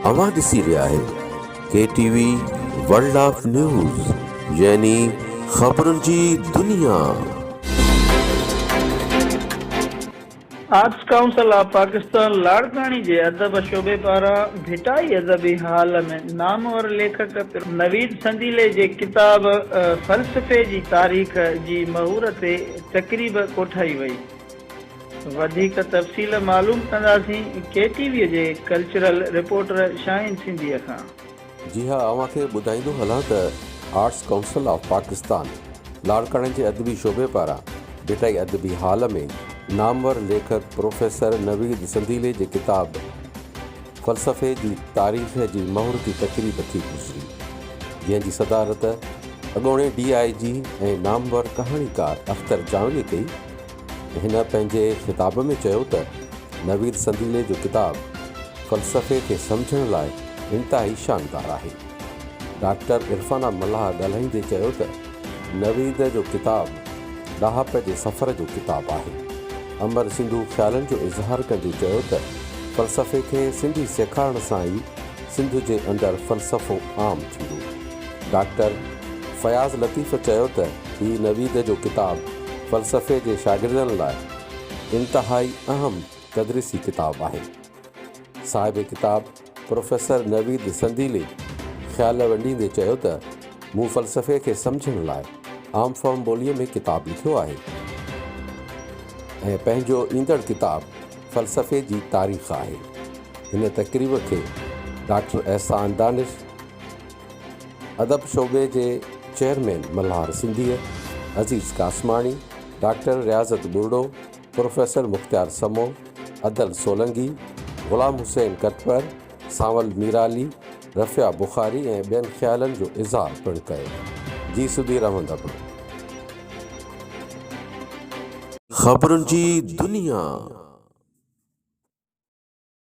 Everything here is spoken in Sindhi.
اوهان ڏسي رهيا آهيو K T V world of news يعني خبرن جي دنيا. آرٽس ڪائونسل آف پاڪستان لاڙڪاڻي جي ادب شعبي پاران ڀٽائي ادبي هال ۾ نامور ليکڪ نويد سنديلي جي ڪتاب فلسفي جي تاريخ جي مهورت تي تقريب ڪوٺائي وئي. وڌيڪ تفصيل معلوم ڪنداسين ڪي ٽي وي جي ڪلچرل رپورٽر شاهين سنڌيء کان. جي ها اوهان کي ٻڌائيندو هلان ته آرٽس ڪائونسل آف پاڪستان لاڙڪاڻي جي ادبي شعبي پاران ڀٽائي ادبي هال ۾ نامور ليکڪ پروفيسر نويد سنديلي جي ڪتاب فلسفي جي تاريخ جي مهورتي تقريب ٿي گذري جنهن جي صدارت اڳوڻي ڊي I جي ۽ نامور ڪهاڻيڪار اختر جانوري ڪئي. هن پنهنجي خطاب ۾ چيو ته نويد سنديلي جو ڪتاب فلسفي کي سمجهڻ لاء انتهائي شاندار آهي. ڊاڪٽر عرفانه ملاح ڳالهائيندي چيو ته نويد جو ڪتاب ڏاهپ جي سفر جو ڪتاب آهي. امر سنڌو خيالن جو اظهار ڪندي چيو ته فلسفي کي سنڌي سيکارڻ سان ئي سنڌ جي اندر فلسفو عام ٿيندو. ڊاڪٽر فياض لطيف چيو ته هي نويد جو ڪتاب فلسفي جي شاگردن لاء انتهائي اهم تدريسي ڪتاب آهي. صاحب ڪتاب پروفيسر نويد سنديلي خيال ونڊيندي چيو ته مون فلسفي کي سمجهڻ لاء عام فهم ٻوليء ۾ ڪتاب لکيو آهي ۽ پنهنجو ايندڙ ڪتاب فلسفي جي تاريخ آهي. هن تقريب کي ڊاڪٽر احسان دانش، ادب شعبي جي چيئرمين ملهار سنڌيء، عزيز قاسماڻي، ڊاڪٽر رياضت ٻرڙو، پروفيسر مختيار سمو، ادل سولنگي، غلام حسين ڪٽپر، سانول ميرالي، رفيع بخاري ۽ ٻين خيالن جو اظهار پڻ ڪيو. جي سڌير احمد ابڙو. خبرن جي دنيا.